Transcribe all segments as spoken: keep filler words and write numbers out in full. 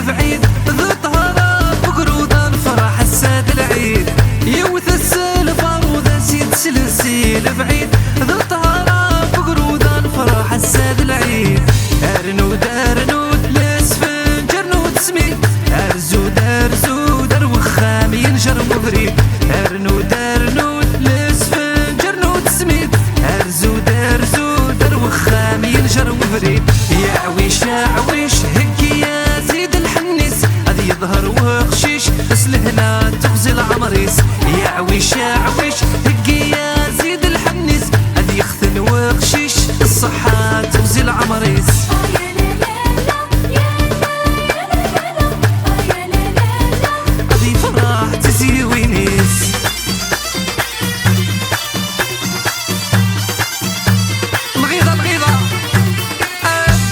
Lɛid d ṭṭhara, f ugrud ad nefreḥ ass-a d lɛid. Yiwet ass lfaruḍ as-yettselsi lebɛid. D ṭṭhara, f ugrud ad nefreḥ ass-a d lɛid. Arnu-d, arnu-d, lesfenǧ, arnu-d smid. Arzu-d, arzu-d, ar wexxam yenjer ubrid. Arnu-d, arnu-d, lesfenǧ, arnu-d smid. Arzu-d, arzu-d, ar wexxam yenjer ubrid. Yeɛwic, yeɛwic, heggi-as-id lḥenni-s. Ad yeḍher weqcic s lehna, teɣzi leɛmer-is. Yeɛwic, yeɛwic, heggi-as-id lḥenni-s. Ad yexten weqcic s ṣṣeḥḥa, teɣzi leɛmer-is. Ad yefreḥ d tiziwin-is. Lɣiḍa, lɣiḍa.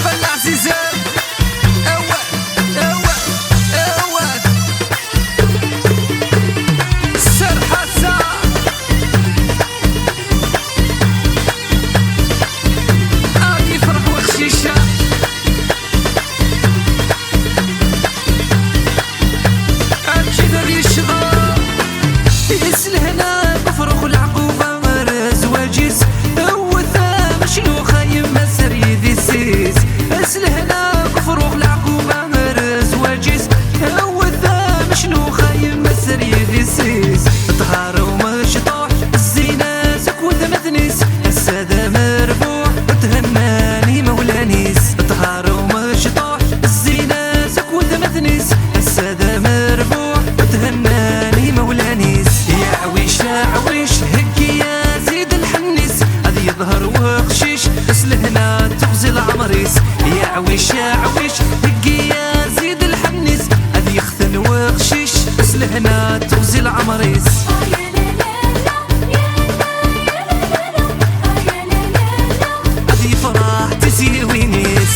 Fella ɛziza. Awa, awa, awa. Serḥasa. Ad yefreḥ weqcic-a. Amek i d yecḍa. Yes lehna, mefrux leɛquba, ar zzwaǧ-is. Wwet amecnux a yemma, ser yidis-is. Yes lehna, mefrux leɛquba, ar zzwaǧ-is. Wwet amecnux a yemma, ser yidis-is. Ṭṭhara umecṭuḥ, zzin-as akk wetmaten-is. Ass-a d amerbuḥ, ur thennan imawlan-is. Ṭṭhara umecṭuḥ, zzin-as akk wetmaten-is. Ass-a d amerbuḥ, ur thennan imawlan-is. Yeɛwic, yeɛwic, heggi-as-id lḥenni-s. Ad yeḍher weqcic s lehna, teɣzi leɛmer-is. Yeɛwic, yeɛwic, heggi-as-id lḥenni-s. Ad yexten weqcic s lehna, teɣzi leɛmer-is. Ad yefreḥ d tiziwin-is.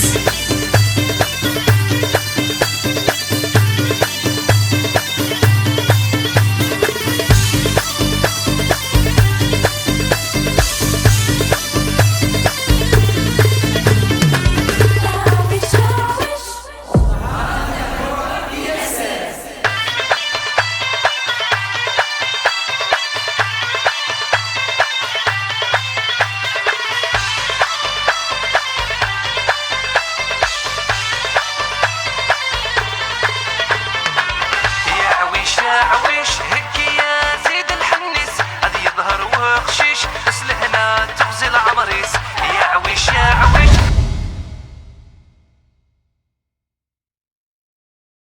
Yeɛwic, yeɛwic.